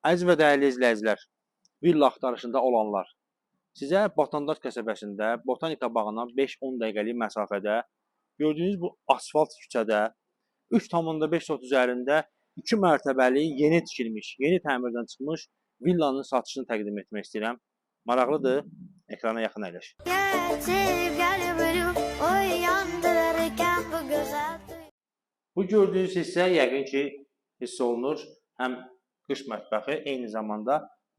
Əziz və dəyərli izləyicilər, villa axtarışında olanlar, sizə Botandaş qəsəbəsində Botanika bağına 5-10 dəqiqəlik məsafədə gördüyünüz bu asfalt küçədə 3,5 sot üzərində 2 mərtəbəli yeni tikilmiş, yeni təmirdən çıxmış villanın satışını təqdim etmək istəyirəm. Maraqlıdır? Ekrana yaxın əyləş. Bu gördüyünüz hissə yəqin ki, hiss olunur. Həm qış mətbəxi, eyni zamanda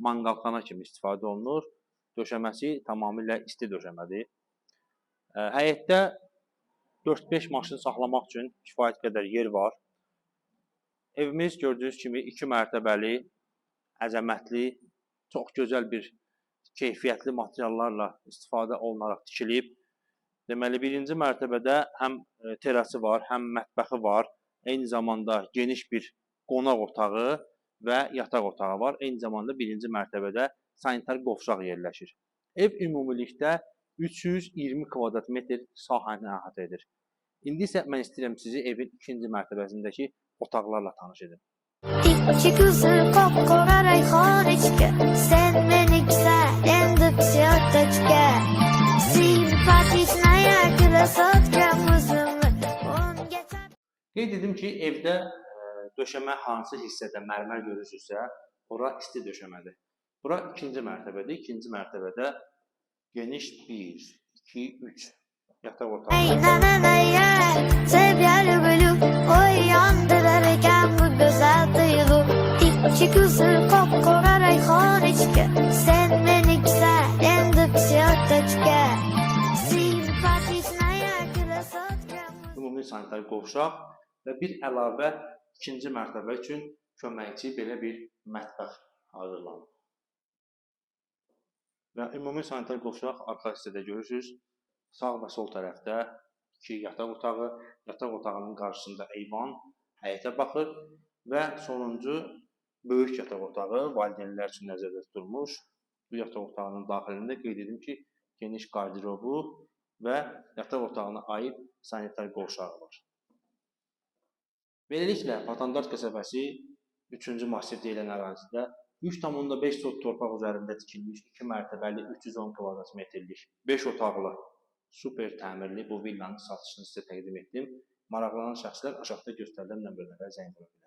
manqalxana kimi istifadə olunur. Döşəməsi tamamilə isti döşəmədir. Həyətdə 4-5 maşın saxlamaq üçün kifayət qədər yer var. Evimiz gördüyünüz kimi 2 mərtəbəli, əzəmətli, çox gözəl bir keyfiyyətli materiallarla istifadə olunaraq tikilib. Deməli, birinci mərtəbədə həm terası var, həm mətbəxi var. Eyni zamanda geniş bir qonaq otağı və yataq otağı var. Eyni zamanda birinci mərtəbədə sanitar qovşaq yerləşir. Ev ümumilikdə 320 kvadrat metr sahəni əhatə edir. İndi isə mən istəyirəm sizi evin ikinci mərtəbəsindəki otaqlarla tanış edim. Ikki ko'zi qop-qora rayhonichka, sen meniksan endi всё, точка. Симпатичная красотка o'zimni unga Qeyd edim ki, evdə döşəmə hansı hissədə mərmər görürsünüzsə, ora isti döşəmədir. Bura ikinci mərtəbədir. İkinci mərtəbədə geniş 1, 2, 3 yataq otağı. Na na na ya, тебя люблю, uyandırar ekan bu go'zal tuyg'u. Ikki ko'zi qop-qora rayhonichka, sen meniksan endi всё, точка. Симпатичная красотка. Ümumi sanitar qovşaq və bir əlavə ikinci mərtəbə üçün köməkçi belə bir mətbəx hazırlanıb. Və ümumi sanitar qovşaq arxa hissədə görürsünüz. Sağ və sol tərəfdə iki yataq otağı, yataq otağının qarşısında eyvan, həyətə baxır və sonuncu böyük yataq otağı valideynlər üçün nəzərdə tutulmuş. Bu yataq otağının daxilində qeyd edim ki, geniş qarderobu və yataq otağına aid sanitar qovşağı var. Beləliklə, Vatandaş qəsəbəsi 3-cü massiv deyilən ərazidə 3,5 sot torpaq üzərində tikilmiş 2 mərtəbəli 310 kvadrat metrlik 5 otaqlı super təmirli bu villanın satışını sizə təqdim etdim. Maraqlanan şəxslər aşağıda göstərilən nömrələrə zəng vura bilər.